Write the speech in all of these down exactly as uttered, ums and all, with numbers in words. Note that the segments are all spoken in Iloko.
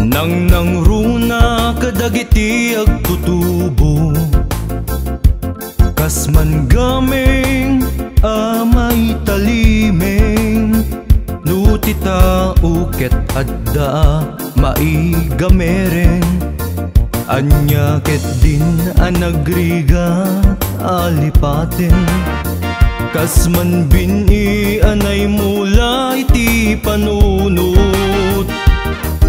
Nangnangruna kadagiti agtutubo, kas man gameng a maitalimeng, no ti tao ket adda a maigameren. Ania ketdin a nagrigat a lipaten? Kas man bin-i a naimula iti panunot,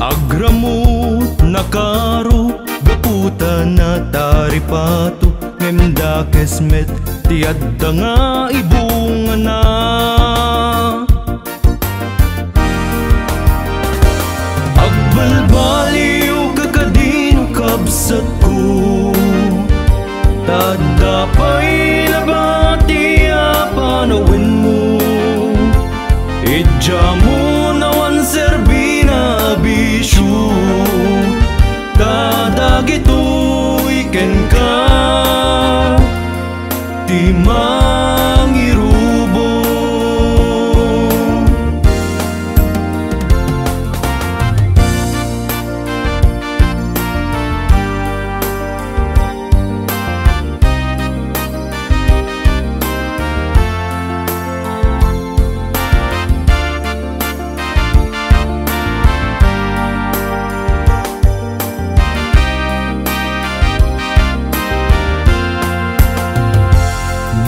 agramut, nakaro, gapu ta nataripato, ngem dakes met ti adda nga ibungana. Agbalbaliwka kadino, kabsatko, ta adda pay nabati a panawenmo. Idiamon awan serbina a bisio, ta dagitoy kenka ti mangirubo.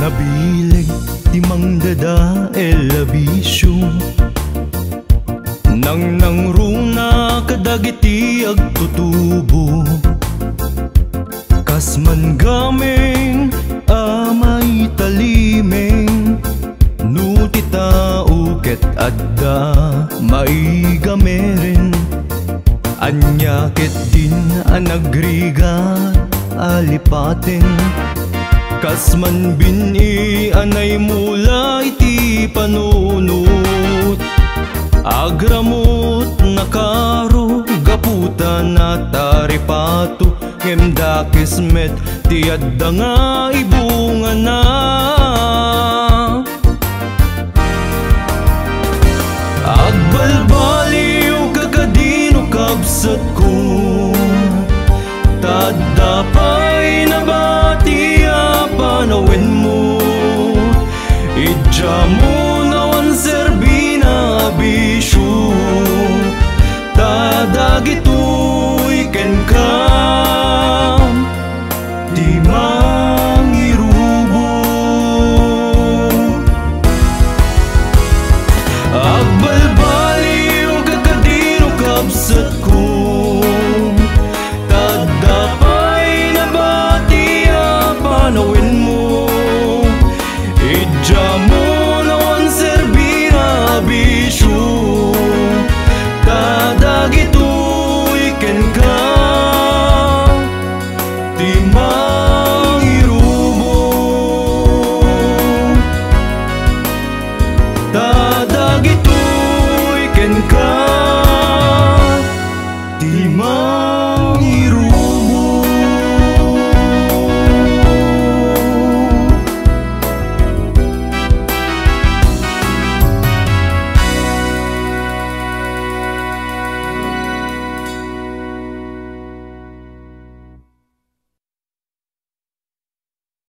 Nabileg ti mangdadael a bisio, nangnangruna kadagiti agtutubo. Kas man gameng a maitalimeng, no ti tao ket adda maigameren. Ania ketdin a nagrigat a lipaten? Kas man bin-i a naimula iti panunot, agramut, nakaro, gapu ta nataripato, ngem dakes met ti adda nga ibungana. Agbalbaliwka kadino, kabsatko, ta adda pay nabati a panawenmo. Idiamon awan serbina a bisio, ta dagitoy kenka ti mangirubo. Agbalbaliwka kadino, kabsatko, ta adda pay nabati a panawenmo. Idiamon awan serbina a bisio, ta dagitoy kenka ti mangirubo. Ta dagitoy kenka ti